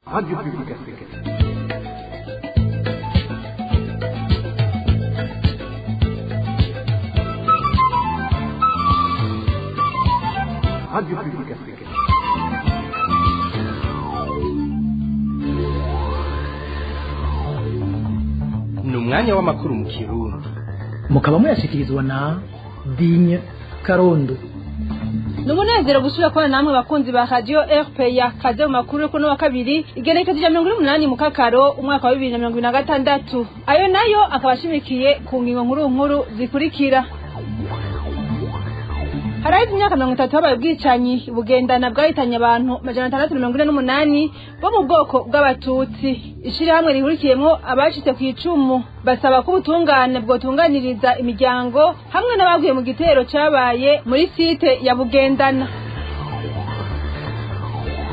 Radio Publique Africaine. Radio Publique Africaine. Ni umwanya w'amakuru mu Kirundi. Mukaba muyashyikirizwa na Digne Karondo. Ni umunezero gusubira kubana namwe bakunzi ba Radio RPA. Kaze mu makuru yo kuno wa kabiri, igenekerezo rya 28 mu Kakaro, umwaka wa 2026. Ayo nayo akaba ashimikiye ku ngingo nkuru nkuru zikurikira: Haraheze imyaka 30 habaye ubwicanyi Bugendana bwahitanye abantu 648 bo mu bwoko bw'Abatutsi. Ishirahamwe rihurikiyemwo abacitse ku icumu basaba ko ubutungane bwotunganiriza imiryango hamwe n'abaguye mu gitero cabaye muri site ya Bugendana.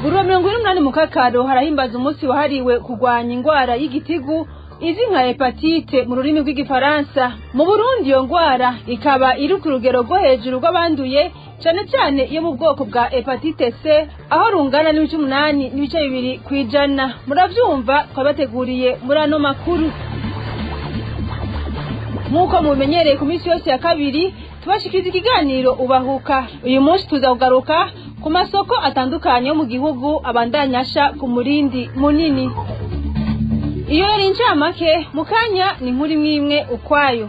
Buri wa 28 mu Kakaro harahimbaza umunsi wahariwe kurwanya ingwara y'igitigu, izwi nka hépatite mu rurimi rw'Igifaransa. Mu Burundi iyo ngwara ikaba iri ku rugero rwo hejuru rw'abanduye, cane cane iyo mu bwoko bwa hépatite C, aho rungana n'ibice 8.2%. Muravyumva twabateguriye muri ano makuru. Nk'uko mubimenyereye, ku minsi yose ya kabiri tubashikiriza ikiganiro Ubahuka. Uyu munsi tuza kugaruka ku masoko atandukanye yo mu gihugu abandanya asha ku murindi munini. Iyo yari incamake, mu kanya ni inkuru imwe imwe ukwayo.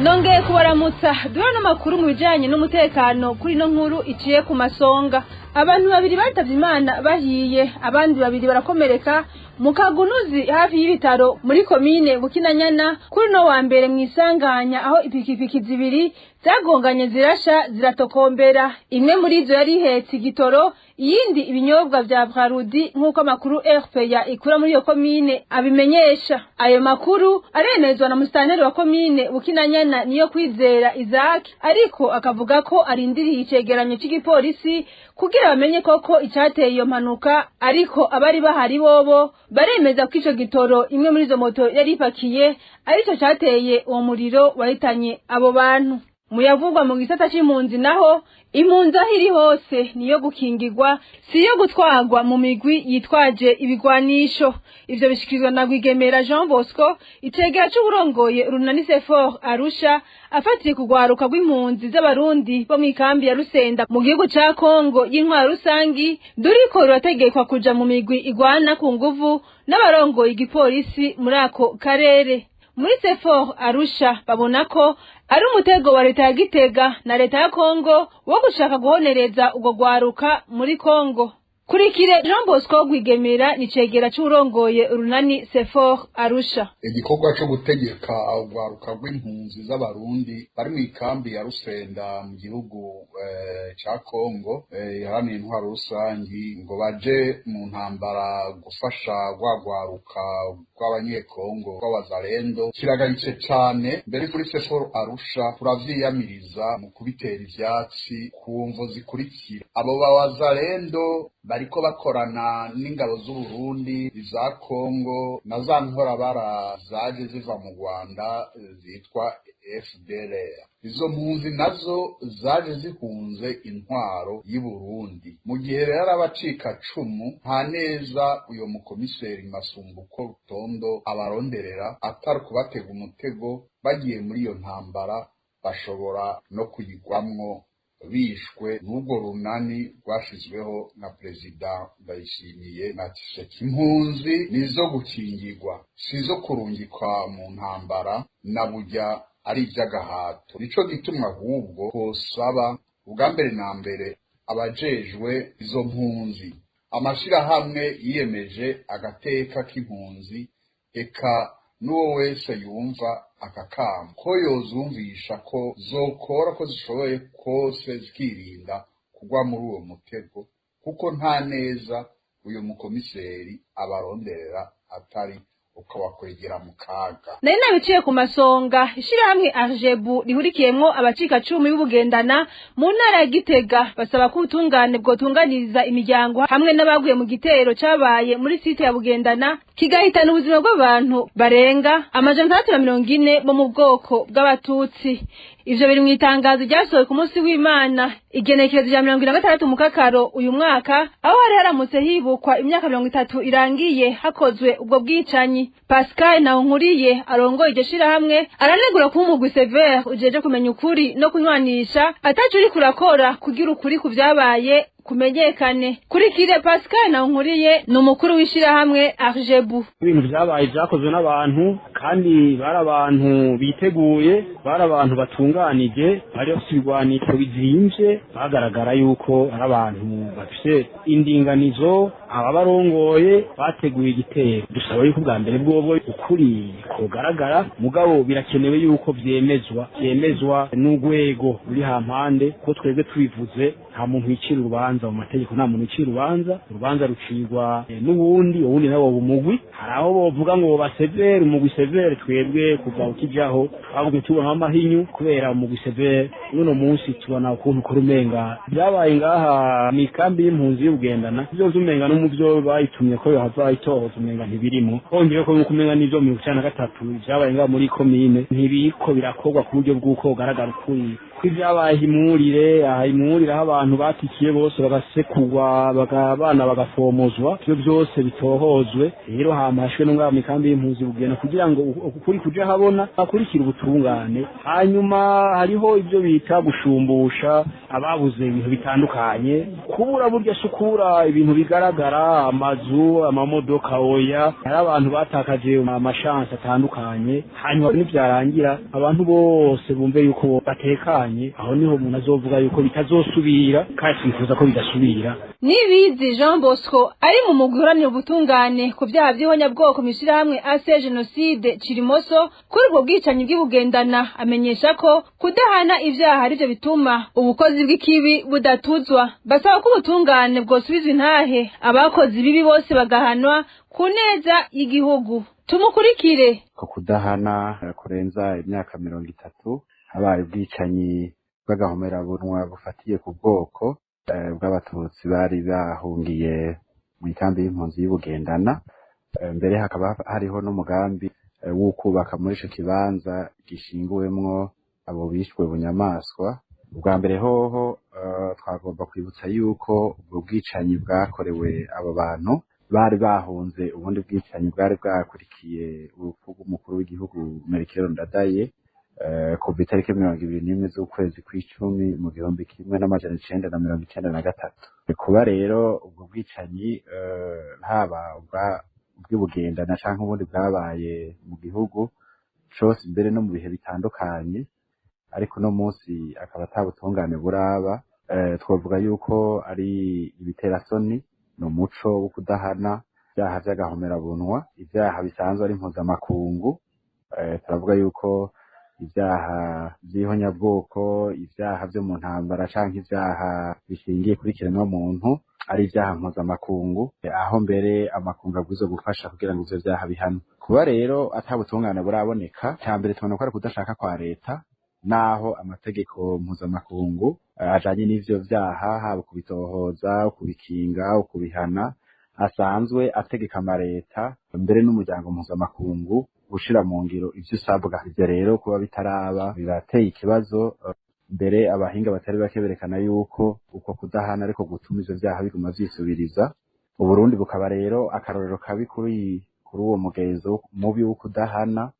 Nongeye kubaramutsa. Duhura n'amakuru mu bijanye n'umutekano. Kuri ino nkuru iciye ku masonga, abantu babiri batavye Imana bahiye, abandi babiri barakomereka mu Kagunuzi hafi y'ibitaro muri komine Bukinanyana kuri no wa mbere, mw'isanganya aho ipikipiki zibiri zagonganye zirasha ziratokombera. Imwe muri izo yari ihetse igitoro, iyindi ibinyobwa vya Brarudi, nk'uko amakuru RPA ikura muri iyo komine abimenyesha. Ayo makuru aremezwa na musitanteri wa komine Bukinanyana, Niyo Kwizera Isaac, ariko akavuga ko arindiriye icegeranyo c'igipolisi kugira bamenye koko icateye iyo mpanuka. Ariko abari bahari bobo baremeza ko ico gitoro imwe muri izo moto yari ipakiye arico cateye uwo muriro wahitanye abo bantu. Muyavugwa mu gisata c'impunzi naho, impunzi aho iri hose niyo gukingirwa, si iyo gutwarwa mu migwi yitwaje ibigwanisho. Ivyo bishikirizwa na Rwigemera Jean Bosco, icegera c'uwurongoye Urunani Sefor Arusha, afatiye kugwaruka rw'impunzi z'Abarundi bo mw'ikambi ya Rusenda mu gihugu ca Kongo y'intwaro rusangi, duriko rurategekwa kuja mu migwi igwana ku nguvu n'abarongoye igipolisi muri ako karere. Muri Sefor Arusha babona ko ari umutego wa leta ya Gitega na leta ya Kongo wo gushaka guhonereza ubwo gwaruka muri Kongo. Kurikire Jean Bosco Rwigemera, ni cegera c'urongoye Urunani Sefor Arusha. Igikorwa co gutegeka urwaruka rw'impunzi z'Abarundi bari mu ikambi ya Rusenda mu gihugu ca Kongo iharanira intwaro rusangi ngo baje mu ntambara gufasha rwa rwaruka rw'Abanyekongo rw'Abazalendo kiragaritse cane. Mbere kuri Sefor Arusha turavyiyamiriza mu kubitera ivyatsi ku mvo zikurikira: abo bawazalendo bariko bakorana n'ingabo z'Uburundi, iza Kongo na za nkorabara zaje ziva mu Rwanda zitwa FDLR. Izo mpunzi nazo zaje zihunze intwaro y'i Burundi. Mu gihe rero abacikacumu, nta neza uyo mukomiseri Masumbuko Rutondo abaronderera atari kubatega umutego. Bagiye muri iyo ntambara bashobora no kuyigwamwo bishwe n'urwo runani rwashizweho na Perezida Ndayishimiye na Tshisekedi. Impunzi nizo gukingirwa, sizo kurungikwa mu ntambara na burya ari ivy'agahato. Nico gituma ahubwo twosaba ubwa mbere na mbere abajejwe izo mpunzi, amashirahamwe yiyemeje agateka k'impunzi, eka n'uwo wese yumva aka kamo, ko yozumvisha ko zokora ko zishoboye kose zikirinda kugwa muri uwo mutego, kuko nta neza uyu mukomiseri abaronderera atari ukabakwegera mu kaga. Nari nabiciye ku masonga, ishirahamwe Arjebu rihurikiyemwo abacikacumu b'Ubugendana mu ntara ya Gitega basaba ko ubutungane bwotunganiriza imiryango hamwe n'abaguye mu gitero cabaye muri site ya Bugendana. kigahitana ubuzima bw'abantu barenga 640 bo mu bwoko bw'abatutsi. Ivyo biri mu itangazo ryasohowe ku munsi w'Imana igenekerezo rya 26 mukakaro uyu mwaka, aho hari haramutse hibukwa imyaka 30 irangiye hakozwe ubwo bwicanyi. Pascal Nahonkuriye arongoye iryo shirahamwe aranegura ko umugwi Sévère ujeje kumenya ukuri no kunywanisha ataco uriko urakora kugira ukuri ku vyabaye kumenyekane. Kurikire Pascal Nahonkuriye ni umukuru w'ishirahamwe Arjebu. Ibintu vyabaye vyakozwe n'abantu, kandi bari abantu biteguye, bari abantu batunganije, bari bafite ibigwanisho bizimvye, bagaragara yuko ari abantu bafise indinganizo, ababarongoye bateguye igitero. Dusaba yuko ubwa mbere bwobwo ukuri kugaragara, mugabo birakenewe yuko vyemezwa n'urwego ruri hampande, ko twebwe tubivuze nta muntu yicira urubanza mu mategeko, nta muntu yicira urubanza, urubanza rucirwa n'uwundi, uwundi nawe umugwi. Hari aho bovuga ngo basevere umugwi Sévère, twebwe kuva ukijaho twagumye tubona amahinyu kubera umugwi Sévère. N'uno munsi tubona ukuntu ukora umenga byabaye ngaha mw'ikambi y'impunzi y'Ubugendana, vyose umenga no mu vyo bayitumye ko yohava itohoza umenga ntibirimo. Hongeye ko nuko umenga n'ivyo 93 vyabaye ngaha muri komine ntibiriko birakorwa ku buryo bw'uko bugaragara ukuri kw'ivyabaye. Imwurire aha, imwurire aho abantu batikiye bose bagasekurwa, abana bagafomozwa, ivyo vyose bitohozwe rero hamashwe no ngaha mw'ikambi y'impunzi Bugenda, kugira ngo ukuri kuja habona hakurikira ubutungane. Hanyuma hariho ivyo bita gushumbusha ababuze ibintu bitandukanye. Kubura burya sukura ibintu bigaragara, amazu, amamodoka, oya, hari abantu batakaje amashansi atandukanye. Hanyuma nivyarangira abantu bose bumve yuko batekanye, aho niho umuntu azovuga yuko bitazosubira, kandi twifuza ko bidasubira. Nibizi Jean Bosco ari mu mugwi uharanira ubutungane ku vyaha vy'ihonyabwoko mw'ishirahamwe AC Génocide Cirimoso kuri ubwo bwicanyi bw'Ibugendana, amenyesha ko kudahana ivyaha arivyo bituma ubukozi bw'ikibi budatuzwa. Basaba ko ubutungane bwosubizwa intahe, abakozi bibi bose bagahanwa ku neza y'igihugu. Tumukurikire. Ko kudahana kurenza imyaka 30 habaye ubwicanyi bw'agahomerabunwa bufatiye ku bwoko bw'abatutsi bari bahungiye mu ikambi y'impunzi y'Ubugendana, mbere hakaba hariho n'umugambi w'ukubaka muri ico kibanza gishinguwemwo abo bishwe bunyamaswa. Ubwa mbere hoho twagomba kwibutsa yuko ubwo bwicanyi bwakorewe abo bantu bari bahunze ubundi bwicanyi bwari bwakurikiye urupfu rw'umukuru w'igihugu Melchior Ndadaye kuva itariki 21 z'ukwezi kw'icumi mu 1993. Kuba rero ubwo bwicanyi haba ubw'Ibugendana canke ubundi bwabaye mu gihugu cose mbere no mu bihe bitandukanye, ariko uno munsi akaba ata butungane buraba, twovuga yuko ari ibiterasoni. Ni umuco wo kudahana ivyaha vy'agahomerabunwa, ivyaha bisanzwe ari mpuzamakungu. Turavuga yuko ivyaha vy'ihonyabwoko, ivyaha vyo mu ntambara canke ivyaha bishingiye kuri kiremwamuntu ari ivyaha mpuzamakungu, aho mbere amakungu abwirizwa gufasha kugira ngo ivyo vyaha bihanwe. Kuba rero ata butungane buraboneka, ca mbere tubona ko ari kudashaka kwa leta, naho amategeko mpuzamakungu ajanye n'ivyo vyaha, haba kubitohoza, kubikinga, kubihana, asanzwe ategeka amareta mbere n'umuryango mpuzamakungu gushira mu ngiro ivyo usabwa. Ivyo rero kuba bitaraba birateye ikibazo. Mbere abahinga batari bake berekana yuko uko kudahana ariko gutuma ivyo vyaha biguma vyisubiriza. Uburundi bukaba rero akarorero kabi kuri uwo mugenzo mubi wo kudahana,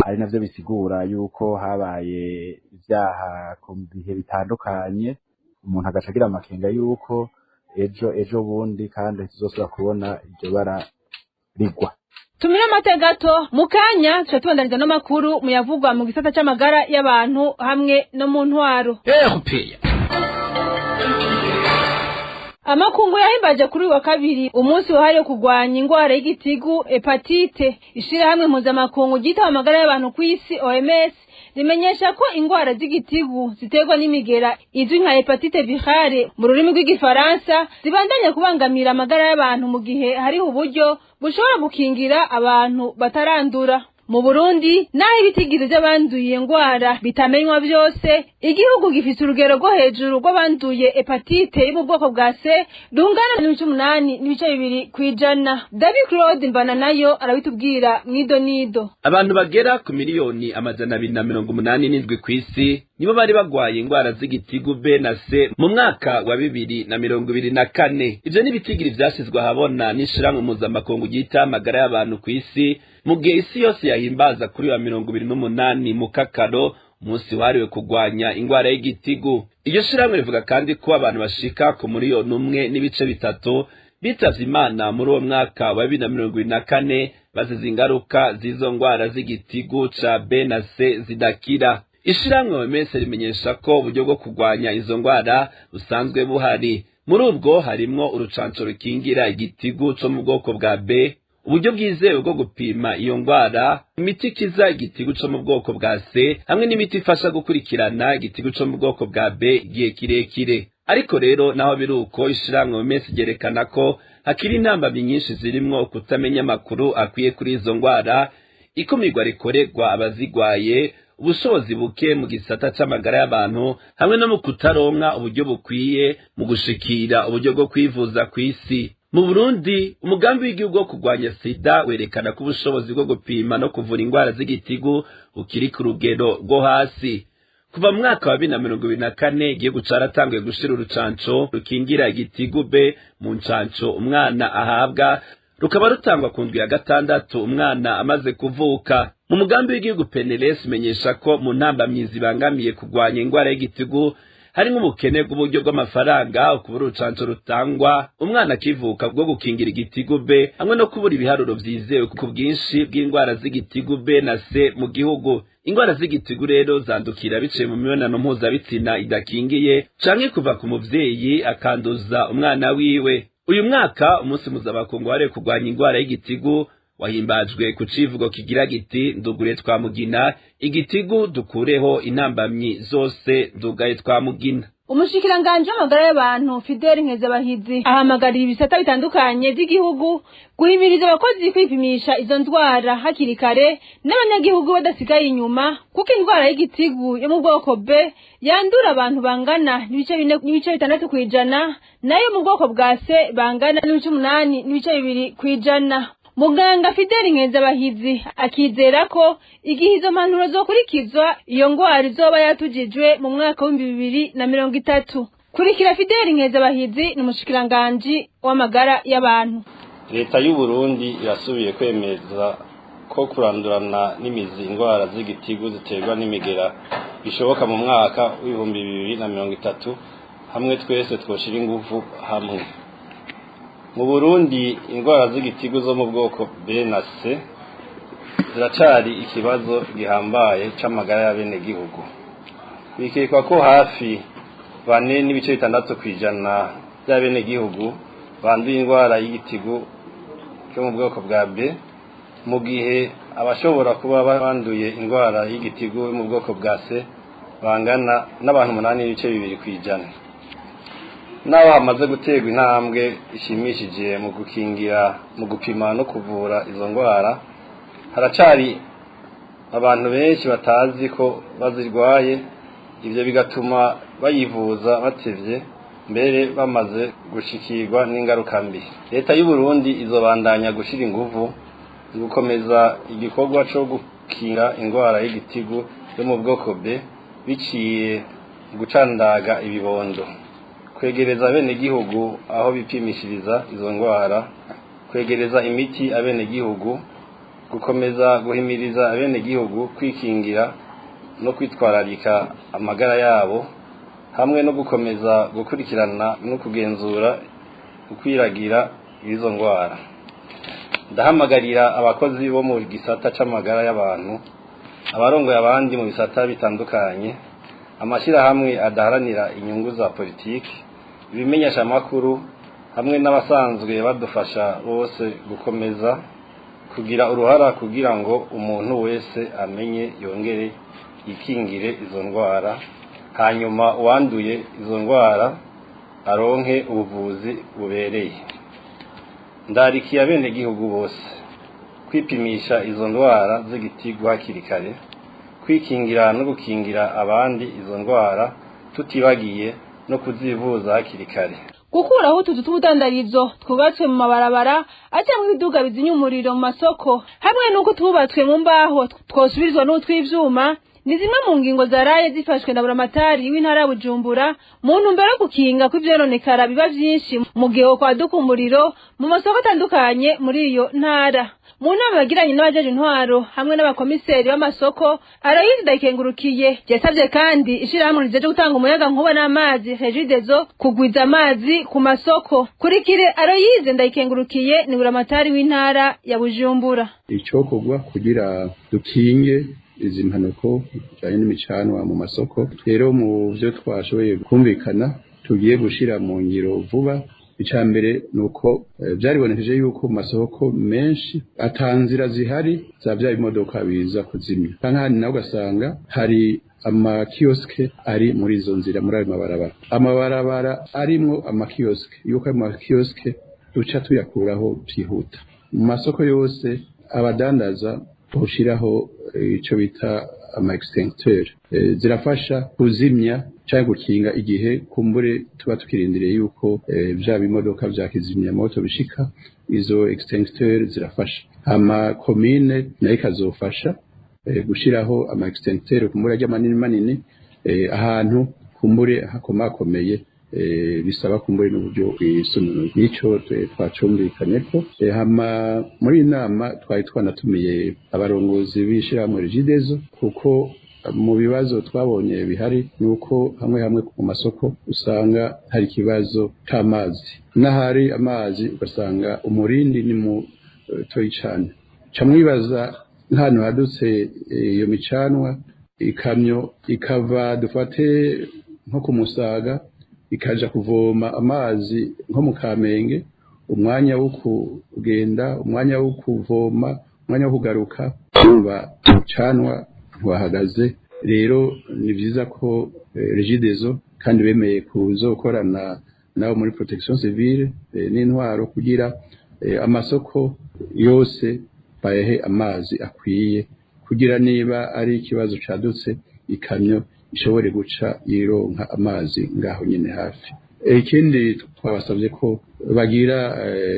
ari navyo bisigura yuko habaye ivyaha ku bihe bitandukanye, umuntu agaca agira amakenga yuko ejo bundi kandi tuzosubira kubona iryo bara rigwa. Tumira amate gato mu kanya tuca tubandaniza n'amakuru muyavugwa mu gisata c'amagara y'abantu hamwe no mu ntwaro. Amakungu yahimbaje kuri wa kabiri umunsi wahariwe kurwanya ingwara y'igitigu hepatite. Ishirahamwe mpuzamakungu ryitaho amagara y'abantu kw'isi OMS rimenyesha ko ingwara z'igitigu ziterwa n'imigera izwi nka hepatite virale mu rurimi rw'igifaransa zibandanya kubangamira amagara y'abantu mu gihe hariho uburyo bushobora gukingira abantu batarandura. Mu Burundi, naho ibitigiri by'abanduye iyo ndwara bitamenywa byose, igihugu gifite urugero rwo hejuru rw'abanduye hepatite yo mu bwoko bwa C rungana n'8.2%. David Claude Mbana nayo arabitubwira mwidonido. Abantu bagera ku 287,000,000 kw'isi nibo bari bagwaye ingwara z'igitigu B na C mu mwaka wa 2024. Ivyo n'ibitigiri vyashizwe ahabona n'ishirahamwe mpuzamakungu ryita amagara y'abantu kw'isi, mu gihe isi yose yahimbaza kuri wa 28 mu Kakaro, umunsi wahariwe kugwanya ingwara y'igitigu. Iryo shirahamwe rivuga kandi ko abantu bashika ku 1.3 miliyoni bitavye Imana muri uwo mwaka wa 2024 bazize ingaruka z'izo ngwara z'igitigu ca B na C zidakira. Ishirahamwe OMS rimenyesha ko uburyo bwo kugwanya izo ngwara busanzwe buhari. Muri ubwo harimwo urucanco rukingira igitigu co mu bwoko bwa B, uburyo bwizewe bwo gupima iyo ngwara, imiti ikiza igitigu co mu bwoko bwa C, hamwe n'imiti ifasha gukurikirana igitigu co mu bwoko bwa B igihe kirekire. Ariko rero naho biri uko, ishirahamwe OMS ryerekana ko hakiri intambamyi nyinshi zirimwo kutamenya amakuru akwiye kuri izo ngwara, ikumirwa rikorerwa abazigwaye, ubushobozi buke mu gisata c'amagara y'abantu, hamwe no mu kutaronka uburyo bukwiye mu gushikira uburyo bwo kwivuza kw'isi. Mu Burundi, umugambi w'igihugu wo kurwanya sida werekana ko ubushobozi bwo gupima no kuvura ingwara z'igitigu bukiri ku rugero rwo hasi. Kuva mu mwaka wa 2024 igihugu caratanguye gushira urucanco rukingira igitigu B mu ncanco umwana ahabwa, rukaba rutangwa ku ndwi ya gatandatu umwana amaze kuvuka. Mu mugambi w'igihugu PNLS umenyesha ko mu ntambamyi zibangamiye kurwanya ingwara y'igitigu harimwo ubukene bw'uburyo bw'amafaranga, ukubura urucanco rutangwa umwana akivuka bwo gukingira igitigu B, hamwe no kubura ibiharuro vyizewe ku bwinshi bw'indwara z'igitigu B na C mu gihugu. Ingwara z'igitigu rero zandukira biciye mu mibonano mpuzabitsina idakingiye canke kuva ku muvyeyi akanduza umwana wiwe. Uyu mwaka umunsi mpuzamakungu wahariwe kurwanya ingwara y'igitigu wahimbajwe ku civugo kigira giti: "Ndugure twamugina igitigu, dukureho intambamyi zose, ndugaye twamugina." Umushikiranganji w'amagara y'abantu Fidel Nkezabahizi ahamagarira ibisata bitandukanye by'igihugu guhimiriza abakozi kwipimisha izo ndwara hakiri kare, n'abanyagihugu badasigaye inyuma, kuko indwara y'igitigu yo mu bwoko B yandura abantu bangana n'4.6%, nayo mu bwoko bwa C bangana n'8.2%. Muganga Fidel Nkezabahizi akizera ko igihe izo mpanuro zokurikizwa, iyo ngwara izoba yatujijwe mu mwaka w'2030. Kurikira Fidel Nkezabahizi, ni umushikiranganji w'amagara y'abantu. Leta y'u Burundi irasubiye kwemeza ko kurandurana n'imizi indwara z'igitigu ziterwa n'imigera bishoboka mu mwaka w'2030, hamwe twese twoshira ingufu hamwe. Mu Burundi, indwara z'igitigu zo mu bwoko B na C ziracari ikibazo gihambaye c'amagara y'abenegihugu. Bikekwa ko hafi 4.6% by'abenegihugu banduye indwara y'igitigu cyo mu bwoko bwa B, mu gihe abashobora kuba banduye indwara y'igitigu yo mu bwoko bwa C bangana n'abantu 8.2%. Naho hamaze guterwa intambwe ishimishije mu gukingira, mu gupima no kuvura izo ndwara, haracari abantu benshi batazi ko bazirwaye. Ibyo bigatuma bayivuza batevye, mbere bamaze gushikirwa n'ingaruka mbi. Leta y'u Burundi izobandanya gushira inguvu mu gukomeza igikorwa co gukinga indwara y'igitigu yo mu bwoko B biciye mu gucandaga ibibondo, kwegereza abenegihugu aho bipimishiriza izo ndwara, kwegereza imiti abenegihugu, gukomeza guhimiriza abenegihugu kwikingira no kwitwararika amagara yabo, hamwe no gukomeza gukurikirana no kugenzura ukwiragira izo ndwara. Ndahamagarira abakozi bo mu gisata c'amagara y'abantu, abarongoye abandi mu bisata bitandukanye, amashyirahamwe adaharanira inyungu za politiki, ibimenyeshamakuru hamwe n'abasanzwe badufasha bose gukomeza kugira uruhara kugira ngo umuntu wese amenye yongere yikingire izo ndwara, hanyuma uwanduye izo ndwara aronke ubuvuzi bubereye. Ndarikiye abenegihugu bose Kwipimisha izo ndwara z'igitigu hakiri kare, kwikingira no gukingira abandi izo ndwara, tutibagiye no kuzivuza hakiri kare. Gukuraho utuzu tw'ubudandarizo twubatswe mu mabarabara acamwo ibiduga bizinya umuriro mu masoko, hamwe n'uko twubatswe mu mbaho twosubirizwa n'utw'ivyuma, ni zimwe mu ngingo zaraye zifashwe na buramatari w'intara ya Bujumbura mu ntumbero yo gukinga ko ivyononekara biba vyinshi mu gihe kwaduka umuriro mu masoko atandukanye muri iyo ntara. Mu nama yagiranye n'abajeje intwaro hamwe n'abakomiseri b'amasoko, Aloyizi Ndayikengurukiye yasavye kandi ishirahamwe rijeje gutanga umuyaga nkuba n'amazi Regideso kugwiza amazi ku masoko. Kurikire Aloyizi Ndayikengurukiye ni buramatari w'intara ya Bujumbura. Icokorwa kugira dukinge izi mpanuko bijanye n'imicanwa mu masoko, rero mu vyo twashoboye kumvikana tugiye gushira mu ngiro vuba, ica mbere nuko vyaribonekeje yuko mu masoko menshi atanzira zihari za vya bimodoka biza kuzimya, canke ahandi naho ugasanga hari amakioske ari muri izo nzira, muri ayo mabarabara, amabarabara arimwo amakioske, yuko ayo makioske duca tuyakuraho vyihuta. Mu masoko yose abadandaza gushiraho ico bita ama extincteur, zirafasha kuzimya canke gukinga igihe kumbure tuba tukirindiriye yuko vya bimodoka vya kizimyamoto bishika, izo extincteur zirafasha. Ama commune nayo ikazofasha gushiraho ama extincteur kumbure ajya manini manini ahantu kumbure hakomakomeye, bisaba kumbure n'uburyo bwisununuye. Nico twacumvikanye ko hama muri inama twari twanatumiye abarongozi b'ishirahamwe Regideso, kuko mu bibazo twabonye bihari nuko hamwe hamwe ku masoko usanga hari ikibazo c'amazi, n'ahari amazi ugasanga umurindi ni mutoyi cane. Camwibaza nk'ahantu hadutse iyo micanwa, ikamyo ikava dufate nko ku Musaga ikaja kuvoma amazi nko mu Kamenge, umwanya wo kugenda, umwanya wo kuvoma, umwanya wo kugaruka, urumva umucanwa ntiwahagaze. Rero ni vyiza ko Regideso kandi bemeye kuzokorana nabo muri protection civile n'intwaro kugira amasoko yose bayahe amazi akwiye, kugira niba ari ikibazo cadutse ikamyo ishobore guca yironka amazi ngaho nyene hafi. Ikindi twabasavye ko bagira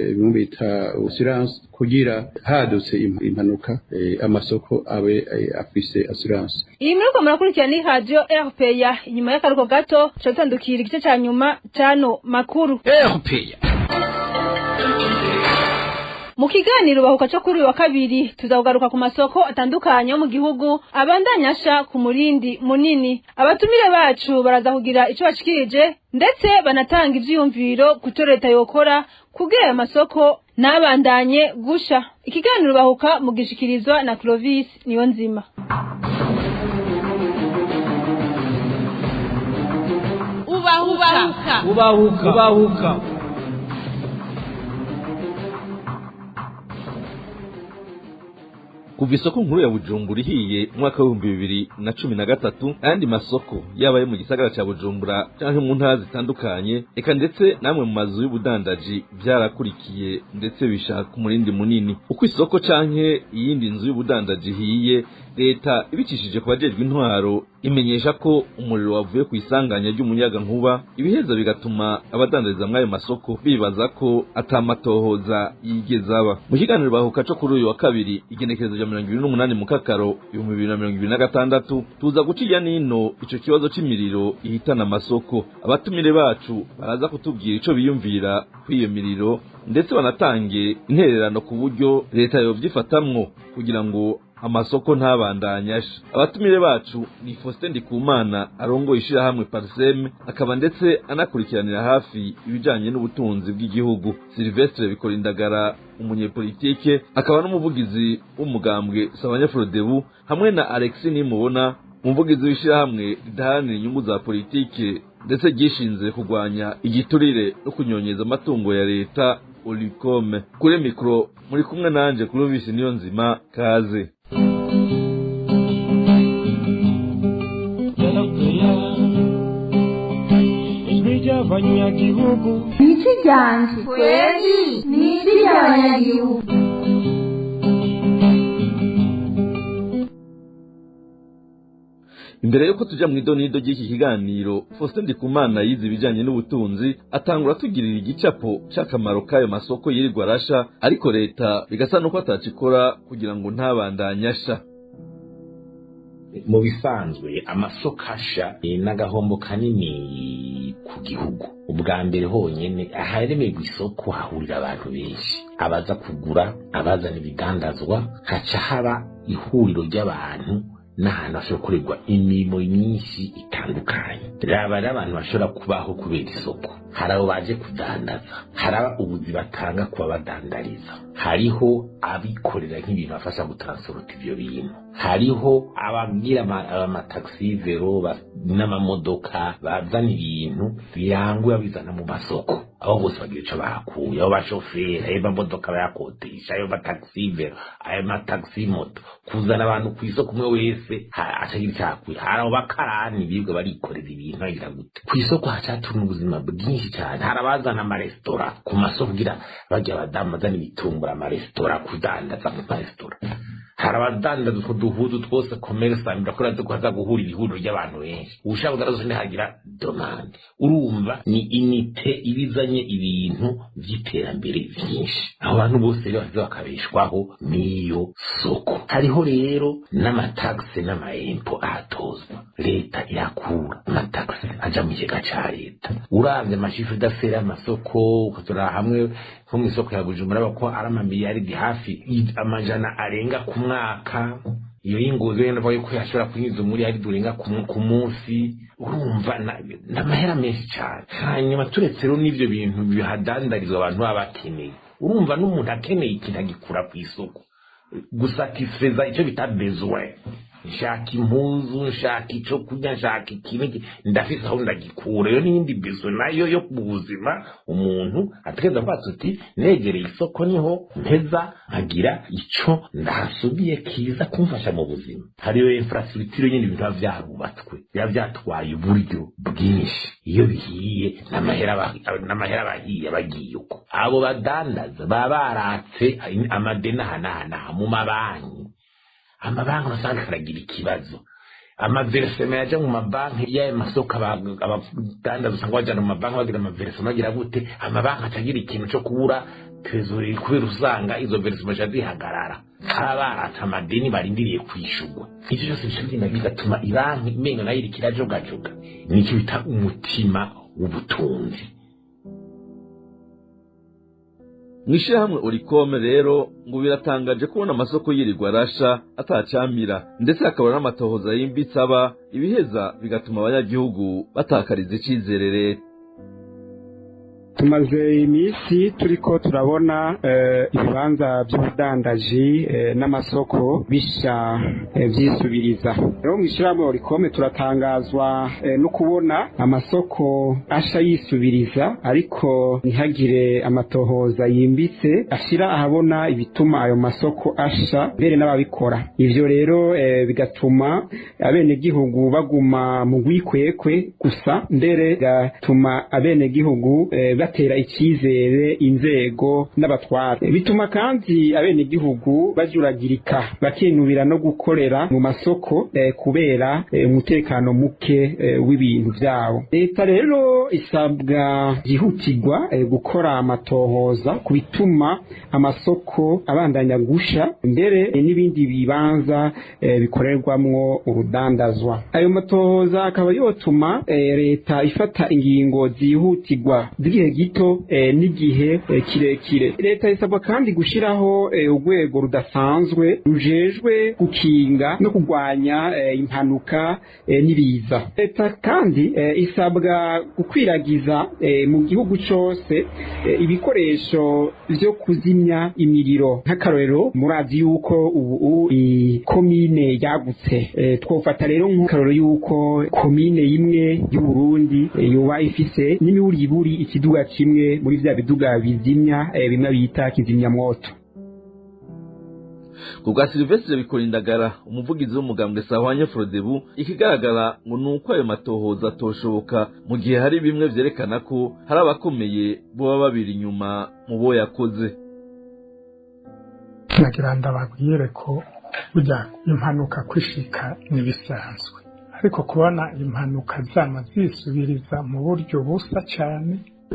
bimwe bita assurance, kugira hadutse impanuka amasoko abe afise assurance. Iyi muriko murakurikirana ni Radio RPA. Inyuma y'akaruko gato turatandukira igice ca nyuma cano makuru RPA. Mu kiganiro bahuka cyo kuri wa kabiri tuzagugaruka ku masoko atandukanye yo mu gihugu abandanya asha ku murindi munini. Abatumire bacu baraza kugira ico bashikirije ndetse banatanga ivyiyumviro kuco leta yokora kugira ayo masoko nabandanye gusha. Ikiganiro bahuka mugishikirizwa na Clovis Niyonzima. Ubahuka ubahuka ubahuka. Kuva isoko nkuru ya Bujumbura ihiye mwaka wa 2013, ayandi masoko yaba yo mu gisagara ca Bujumbura canke mu ntara zitandukanye, eka ndetse namwe mu mazu y'ubudandaji byarakurikiye ndetse bishaka umurindi munini. Uko isoko canke iyindi nzu y'ubudandaji ihiye, leta ibicishije ku bajejwe intwaro imenyesha ko umuriro wavuye ku isanganya ry'umuyaga nkuba, ibiheza bigatuma abadandariza mw'ayo masoko bibaza ko atamatohoza yigeze aba. Mu kiganiro bahuka co kuri uyu wa kabiri igenekerezo rya 28 mukakaro 2026, tuza guciya nino ico kibazo c'imiriro ihitana amasoko. Abatumire bacu baraza kutubwira ico biyumvira kw'iyo miriro, ndetse banatange intererano ku buryo leta yovyifatamwo kugira ngo amasoko ntabandanya asha. Abatumire bacu ni Faustin Ndikumana arongoye ishirahamwe Parsem, akaba ndetse anakurikiranira hafi ibijanye n'ubutunzi bw'igihugu. Silvestre Bikorindagara umunyepolitike akaba n'umuvugizi w'umugambwe Sabanyafrodebu, hamwe na Alexis Nimubona umuvugizi w'ishirahamwe ridaharanira inyungu za politike ndetse ryishinze kurwanya igiturire no kunyonyeza amatungo ya leta Olicome. Kuri mikro muri kumwe nanje Clovis Niyonzima, kaze. Niki ryanje kweli niki ry'abanyagihugu. Imbere yuko tuja mu idonido ry'iki kiganiro, Faustin Ndikumana yize ibijanye n'ubutunzi atangura tugirira igicapo c'akamaro k'ayo masoko yirirwa arasha, ariko leta bigasa nuko atacikora kugira ngo ntabandanye asha. Mu bisanzwe amasoko asha n'agahombo kanini ku gihugu. Ubwa mbere honyene aharemerwa isoko hahurira abantu benshi, abaza kugura, abazana ibidandazwa, haca haba ihuriro ry'abantu n'ahantu hashobora gukorerwa imirimo myinshi itandukanye. Raba rero abantu bashobora kubaho kubera isoko, hari abo baje kudandaza, hari ubuzi batanga kuba badandariza, hariho abikorera nk'ibintu bafasha gutransporta ivyo bintu, hariho abagira amataxi vero n'amamodoka bazana ibintu biranguye babizana mu masoko. Abo bose bagira ico bahakuye, abo bashoferi, ayo mamodoka bayakodesha, ayo mataxi vero, ayo mataxi moto, kuzana abantu kw'isoko umwe wese acagira ico ahakuye. Hari abo bakarani birirwa barikorera ibintu bagira gute kw'isoko, hacatura ubuzima bwinshi cyane. Hari abazana amaresitora ku masoko kugira barya abadamu bazana ibitumbura amaresitora, kudandaza mu maresitora. Hari abadandaza utwo duhuzu twose, commerce birakora ko haza guhurira ihuriro ry'abantu benshi, ushaka kudandaza ntihagira demande. Urumva ni inite ibizanye ibintu by'iterambere byinshi. Abo bantu bose rero baza bakabeshwaho n'iyo soko. Hariho rero n'amataxe n'amahempo ahatozwa, leta irakura amataxe aja mu kigega ca leta. Uravye amachiffre d'affaires y'amasoko ukatora hamwe nko mw'isoko ya Bujumbura ko ari amamiliyaridi hafi 100 arenga ku mwaka, iyo y'ingozi yo navuga yuko yashobora kunyuza umuriyaridi urenga ku munsi. Urumva n'amahera menshi cyane. Hanyuma turetse rero n'ivyo bintu bihadandarizwa abantu baba bakeneye, urumva n'umuntu akeneye ikintu agikura ku isoko gusatisfeza icyo bita besoin. Nshaka impuzu, nshaka ico kurya, nshaka ikintu, ndafise aho ndagikura. Iyo n'iyindi besoin nayo yo mu buzima umuntu atekereza kuvuga uti negereye isoko niho mpeza nkagira ico ndahasubiye kiza kumfasha mu buzima. Hariyo infrastructure nyine, ibintu biba vyarubatswe, biba vyatwaye uburyo bwinshi. Iyo bihiye n'amahera abahiye abagiye uko. Abo badandaza baba baratse amadeni ahanahanaha mu mabanki, amabanki usanga karagira ikibazo. Amaversement yaja mu mabanki y'ayo masoko, abadandaza usanga bajana mu mabanki bagira amaversement bagira gute, amabanki atagira ikintu co kubura trésorerie kubera usanga izo versement zica zihagarara, baba baratse amadeni barindiriye kwishurwa. Ivyo vyose bica bigenda bigatuma ibanki imenga nayo iriko irajogajoga. Nico bita umutima w'ubutunzi. Mw'ishirahamwe Orikome rero ngo biratangaje kubona amasoko yirirwa arasha atacamira, ndetse hakaba n'amatohoza yimbitse aba, ibiheza bigatuma abanyagihugu batakariza icizere leta. Tumaze iminsi turiko turabona ibibanza by'ubudandaji n'amasoko bisha vyisubiriza. Rero mw'ishirahamwe Orikome turatangazwa no kubona amasoko asha yisubiriza, ariko ntihagire amatohoza yimbitse ashira ahabona ibituma ayo masoko asha mbere n'ababikora. Ivyo rero bigatuma abenegihugu baguma mu rwikwekwe gusa, mbere bigatuma abenegihugu batera icyizere inzego n'abatwara. Bituma kandi abenegihugu bajuragirika, bakinubira no gukorera mu masoko kubera umutekano muke w'ibintu byabo. Leta rero isabwa byihutirwa gukora amatohoza ku bituma amasoko abandanya gusha, mbere n'ibindi bibanza bikorerwamwo urudandazwa. Ayo matohoza akaba yotuma leta ifata ingingo zihutirwa z'igihe gito n'igihe kirekire. Leta isabwa kandi gushiraho urwego rudasanzwe rujejwe gukinga no kurwanya impanuka n'ibiza. Leta kandi isabwa gukwiragiza mu gihugu cose ibikoresho vyo kuzimya imiriro. Nk'akarorero, murazi yuko ubu ikomine yagutse, twofata rero nk'akarorero yuko komine imwe y'Uburundi yoba ifise n'imiburiburi ikiduga kimwe muri vya biduga bizimya, bimwe bita kizimyamwoto. Ku bwa Silvestre Bikorindagara, umuvugizi w'umugambwe Sahwanya Frodebu, ikigaragara ngo ni uko ayo matohoza atoshoboka mu gihe hari bimwe vyerekana ko hari abakomeye boba babiri inyuma mu bo yakoze. Nagira ndababwire ko burya impanuka kwishika n'ibisanzwe, Ariko kubona impanuka zama zisubiriza mu buryo busa cyane,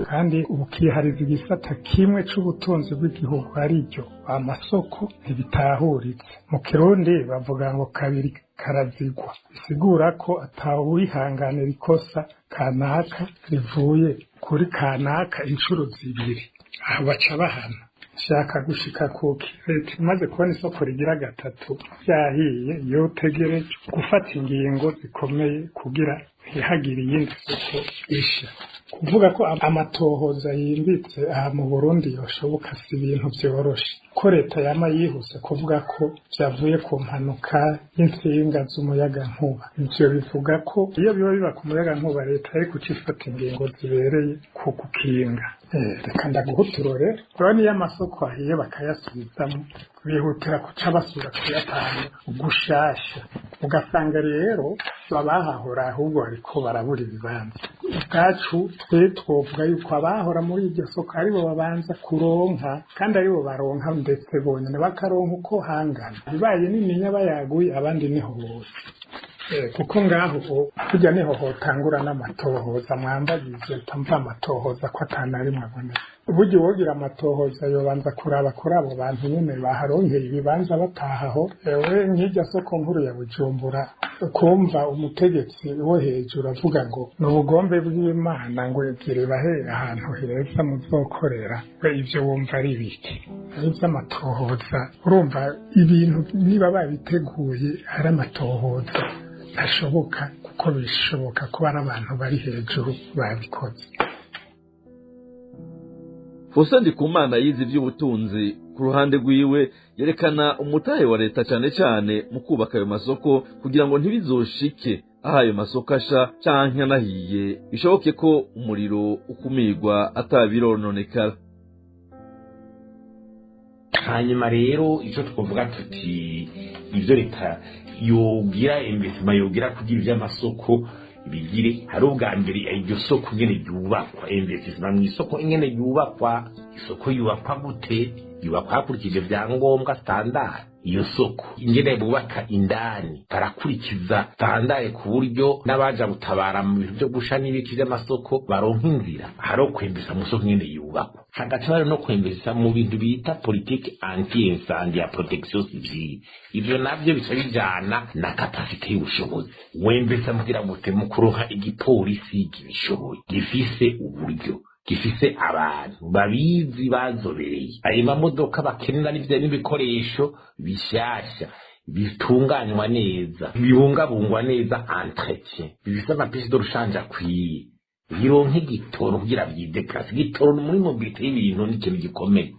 kandi ukihariza igisata kimwe c'ubutunzi bw'igihugu ariryo amasoko, ntibitahuritse. Mu Kirundi bavuga ngo kabiri karazigwa, bisigura ko atawihanganira ikosa kanaka rivuye kuri kanaka inshuro zibiri, aho baca bahana. Shaka gushika kuki leta imaze kubona isoko rigira gatatu ryahiye yotegereje gufata ingingo zikomeye kugira ntihagire iyindi soko isha. Kuvuga ko amatohoza yimbitse aha mu Burundi yoshoboka si ibintu vyoroshe, ko leta yama yihuse kuvuga ko vyavuye ku mpanuka y'intsinga z'umuyagankuba. Ivyo bivuga ko iyo biba biba ku muyagankuba leta yari kucifata ingingo zibereye ku gukinga. Reka ndaguhuturore, urabona iyo amasoko ahiye bakayasubizamo bihutira kuca basubira kuyatanga gushasha, ugasanga rero abahahora ahubwo bariko barabura ibibanza. Ubwacu twe twovuga yuko abahora muri iryo soko aribo babanza kuronka, kandi aribo baronka ndetse bonyene bakaronka uko hangana. Bibaye nininya bayaguye abandi niho bose, kuko ngaho kurya niho hotangura n'amatohoza. Mwambagize utamva amatohoza ko atanarimwe aboneka. Burya uwogira amatohoza yobanza kuraba kuri abo bantu nyene baharonkeye ibibanza batahaho. Ewe nk'irya soko nkuru ya Bujumbura, kumva umutegetsi wo hejuru avuga ngo ni ubugombe bw'Imana ngo egere bahe ahantu heza muzokorera, we ivyo wumva ari biki? Ivy'amatohoza urumva ibintu niba babiteguye ari amatohoza ntashoboka, kuko bishoboka kuba ari abantu bari hejuru babikoze. Faustin Ndikumana yize ivy'ubutunzi, ku ruhande rwiwe yerekana umutahe wa leta cane cane mu kubaka ayo masoko kugira ngo ntibizoshike aho ayo masoko asha canke anahiye, bishoboke ko umuriro ukumirwa atabirononekara. Hanyuma rero icyo twavuga tuti ibyo leta yogira investissement yogira kugira iby'amasoko bigire, hari ubwa mbere iryo soko ingene ryubakwa, investissement mu isoko ingene ryubakwa. Isoko yubakwa gute? Yubakwa hakurikije ibyangombwa standard. Iyo soko ingene bubaka indani barakurikiza standard, ku buryo n'abaja gutabara mu bintu byo gusha n'ibiki by'amasoko baronka inzira. Hari ukwembesa mu soko ingene yubakwa, hagati hari no kwembesa mu bintu bita politique anti incendie ya protection civile. Ivyo navyo bica bijana na capacité y'ubushobozi. Wembesa mugira gute? Mu kuronka igipolisi kibishoboye, gifise uburyo, gifise abantu babizi bazobereye, ayo mamodoka bakenera n'ivyo n'ibikoresho bishasha bitunganywa neza, bibungabungwa neza, entretien, bifise ama pièces de rechange akwiye, bironke igitoro kugira vyideplase. Igitoro muri mobilité y'ibintu ni ikintu gikomeye.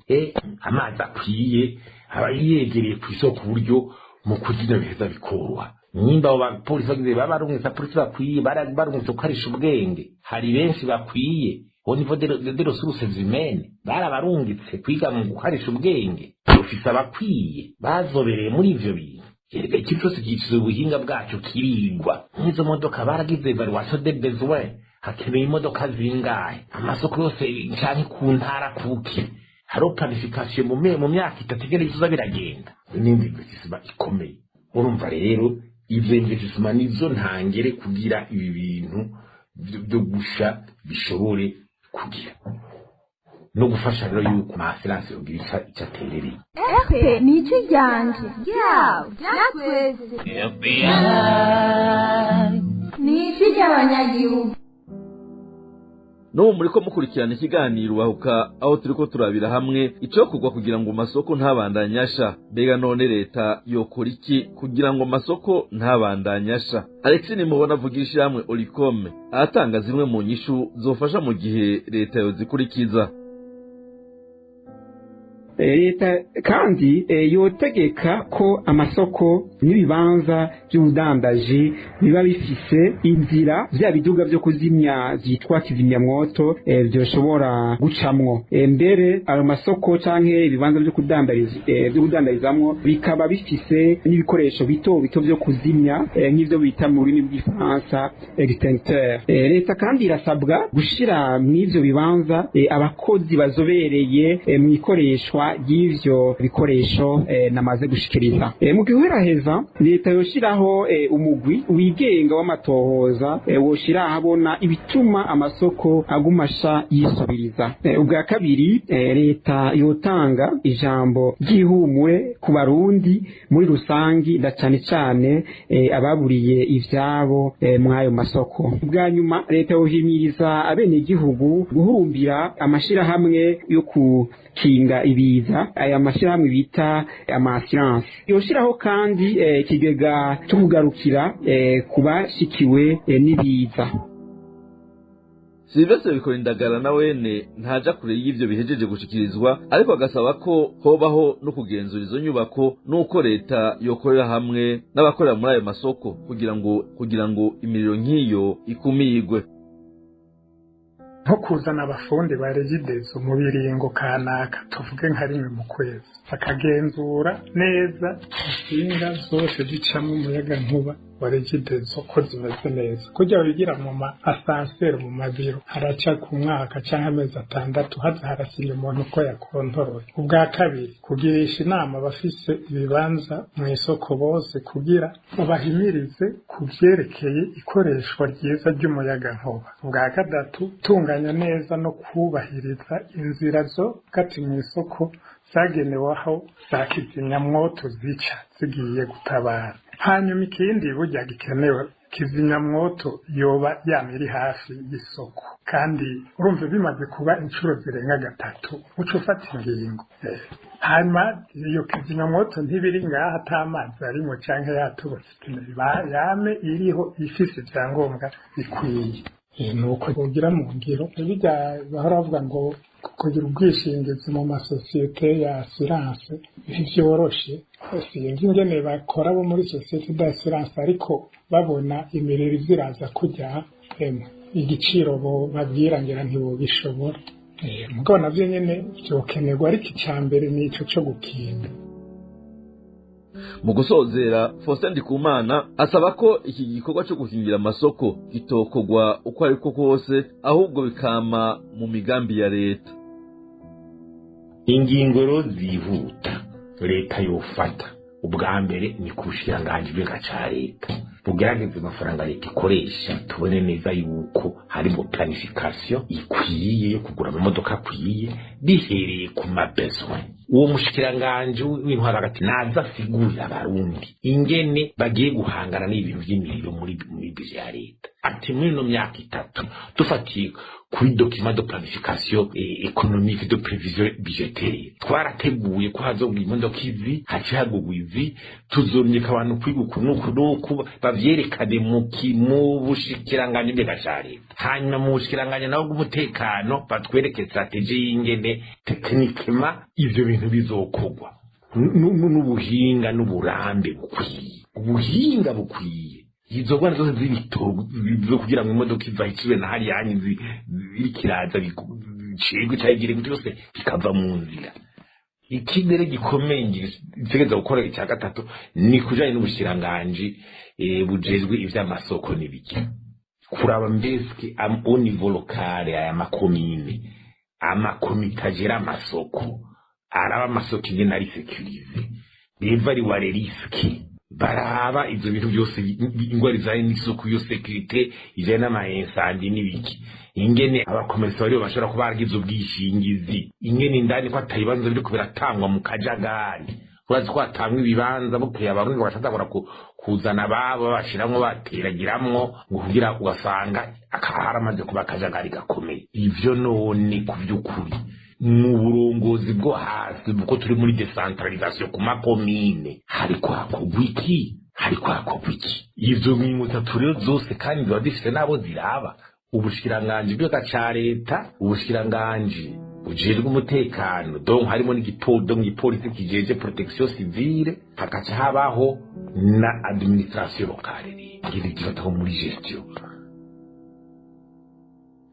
Amazi akwiye aba yegereye kw'isoko, ku buryo mu kuzina biheza bikoroha. Nimba abo bapolisi bagize baba barungitse abapolisi bakwiye, barungitse gukarisha ubwenge, hari benshi bakwiye au niveau de ressources humaines, barabarungitse kwiga mu gukarisha ubwenge, ufise abakwiye bazobereye muri ivyo bintu. Erega ikintu cyose gifise ubuhinga bwacyo, kirigwa. Nk'izo modoka baragize évaluation des besoins, hakeneye imodoka zingahe amasoko yose canke ku ntara, kuki hariho planification mu myaka 3 igenda bizoza biragenda. N'indi investissement ikomeye. Urumva rero ivyo investissement nizo ntangere kugira ibi bintu byo gusha bishobore kugira no gufasha rero yuko amafinansi yogira ico aterereye. Epe ni ijwi ryanje ryawe ryatweze, ni ijwi ry'abanyagihugu. N'ubu muriko mukurikirana ikiganiro bahuka, aho turiko turabira hamwe icokorwa kugira ngo amasoko ntabandanye asha. Mbega none leta yokora iki kugira ngo amasoko ntabandanye asha? Alex Nimubona avugira ishirahamwe Oricome, aratanga zimwe mu nyishu zofasha mu gihe leta yozikurikiza. Leta kandi yotegeka ko amasoko n'ibibanza by'ubudandaji biba bifise inzira vya biduga vyo kuzimya vyitwa kizimyamwoto vyoshobora gucamwo. Mbere ayo masoko canke ibibanza vyo kudandarizamwo bikaba bifise n'ibikoresho bito bito vyo kuzimya, nk'ivyo bita mu rurimi rw'igifaransa extincteur. Leta kandi irasabwa gushira mw'ivyo bibanza abakozi bazobereye mw'ikoreshwa Itunganywa ry'ivyo bikoresho namaze gushikiriza. Mu gihuheraheza, leta yoshiraho umugwi wigenga w'amatohoza woshira ahabona ibituma amasoko agumasha yisubiriza. Ubwa kabiri, leta yotanga ijambo ry'ihumure ku Barundi muri rusangi, na cane cane ababuriye ivyabo mw'ayo masoko. Ubwa nyuma, leta yohimiriza abenegihugu guhurumbira amashirahamwe yo gukinga ibiza, aya mashirahamwe bita ama assurance. Yoshiraho kandi ikigega cyo kugarukira kubashikiwe n'ibiza. Silvestre Bikorindagara na wene ntaja kure y'ivyo bihejeje gushikirizwa, ariko agasaba ko hobaho no kugenzura izo nyubako, n'uko leta yokorera hamwe n'abakorera muri ayo masoko kugira ngo imiriro nk'iyo ikumigwe. Nko kuzana abafundi ba Regideso mu biringo kanaka, tuvuge nka rimwe mu kwezi, bakagenzura neza insinga zose zicamo umuyaga nkuba wa Regideso ko zimeze neza, kugira wigira mu ma ascenseur, mu mabiro, haraca ku mwaka cyangwa amezi 6 haza harasinya umuntu uko yakontoroye. Ubwa kabiri, kugirisha inama abafise ibibanza mu isoko bose kugira babahimirize ku vyerekeye ikoreshwa ryiza ry'umuyagankuba. Ubwa gatatu, tunganya neza no kubahiriza inzira zo gati mu isoko zagenewe aho za kizimyamwoto zica zigiye gutabara. Hanyuma ikindi burya gikenewe, kizimyamwoto yoba yama iri hafi y'isoko, kandi urumva bimaze kuba inshuro zirenga gatatu uca ufata ingingo. Hanyuma iyo kizimyamwoto ntibiri ngaha ata amazi arimwo canke yatobotse, yame iriho ifise ivyangombwa bikwiye. Nuko bogira mu ngiro bijya bahora bavuga ngo kugira ubwishingizi mu masosiyete ya assurance ntivyoroshe. Sinzi ingene bakora bo muri société d'assurance, ariko babona imiriro iziraza kujya emwe igiciro bo babwira ngira ntibobishobora. Mugabo navyo nyene vyokenerwa, ariko ica mbere nico co gukinga. Mu gusozera, Faustin Ndikumana asaba ko iki gikorwa cyo gukingira amasoko gitokorwa uko ariko kose, ahubwo bikama mu migambi ya leta. Ingingo rero zihuta leta yofata, ubwa mbere ni ku bushikiranganji bw'inka ca leta, bugerageze amafaranga leta ikoresha, tubone neza yuko harimo planification ikwiye yo kugura amamodoka akwiye bihereye ku ma besoins. Uwo mushikiranganji w'intwaro hagati naza asigurira Abarundi ingene bagiye guhangana n'ibintu vy'imiriro muri budget ya leta, ati muri ino myaka 3, dufatiye kuri document de planification économique de prévision budgétaire, twarateguye ko hazogwa imodoka izi, haci hagugwa izi, tuzorungika abantu kwiga uku n'uku n'uku, bavyerekane mu bushikiranganji bw'inka ca leta. Hanyuma mu bushikiranganji nabo bw'umutekano batwereke stratégie y'ingene techniquement ivyo bintu bizokorwa n'ubuhinga n'uburambe bukwiye, ubuhinga bukwiye. Izo ngwara zose z'ibitoro zo kugira ngo imodoka iva isubire na hariya hanyu iriko iraza bicirwe canke gute, byose bikava mu nzira. Ikindi rero gikomeye gitegereza gukora, icya gatatu, ni kujanye n'ubushikiranganji bujejwe ivy'amasoko n'ibiki, kuraba mbeske au niveau local aya makomine, amakomite agera amasoko, araba amasoko ingene ari sécurisé, biva les risques, baraba ivyo bintu byose, ingwara ijanye n'isuku yo sécurité, ijanye n'ama incendies n'ibiki, ingene abakomerisi baribo bashobora kuba baragize ubwishingizi, ingene indani ko atabibanza biriko biratangwa mu kajagari. Urazi ko hatangwa ibibanza bukeye, Abarundi bagatangura kuzana ababo babashiramwo, bateragiramwo ngo kugira, ugasanga haramaze kuba akajagari gakomeye. Ivyo none ku vy'ukuri mu burongozi bwo hasi, kuko turi muri décentralisation ku makomine, hariko hakorwa iki? Hariko hakorwa iki? Izo ngingo zitatu rero zose kandi ziba zifise n'abo ziraba: ubushikiranganji bw'igihugu ca leta, ubushikiranganji bujejwe umutekano, donc harimo n'igipolisi kijeje protection civile, hagaca habaho na administration locale ngene gifataho muri gestion.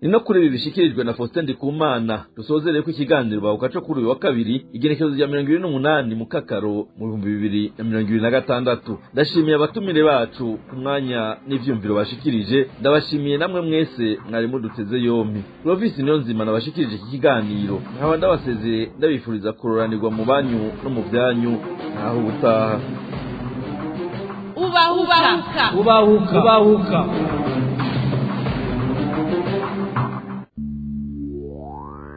Ni no kuri ibi bishikirijwe na Faustin Ndikumana dusozereye ko ikiganiro bahuka co kuri uyu wa kabiri, igenekerezo rya 28 Mukakaro mu 2026. Ndashimiye abatumire bacu ku mwanya n'ivyumviro bashikirije, ndabashimiye namwe mwese mwari muduteze yompi. Clovis Niyonzima nabashikirije iki kiganiro, nkaba ndabasezeye ndabifuriza kuroranirwa mu banyu no mu byanyu. Naho ubutaha. Ubahuka. Ubahuka. Ubahuka.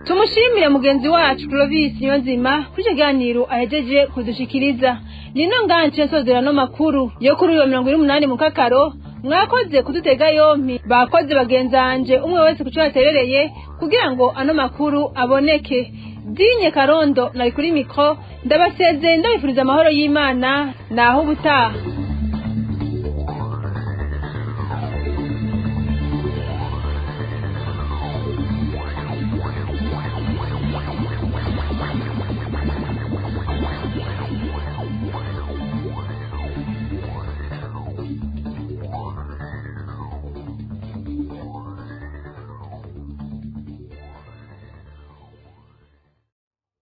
Tumushimire mugenzi wacu Clovis Niyonzima kuri icyo kiganiro ahejeje kudushikiriza. Nino nganje nsozera no makuru yo kuri uyu 28 Mukakaro. Mwakoze kudutega yompi, bakoze bagenzanje umwe wese kuco yaterereye kugira ngo ano makuru aboneke. Dinye Karondo nari kuri mikro, ndabasezeye ndabifuriza amahoro y'Imana. Naho ubutaha.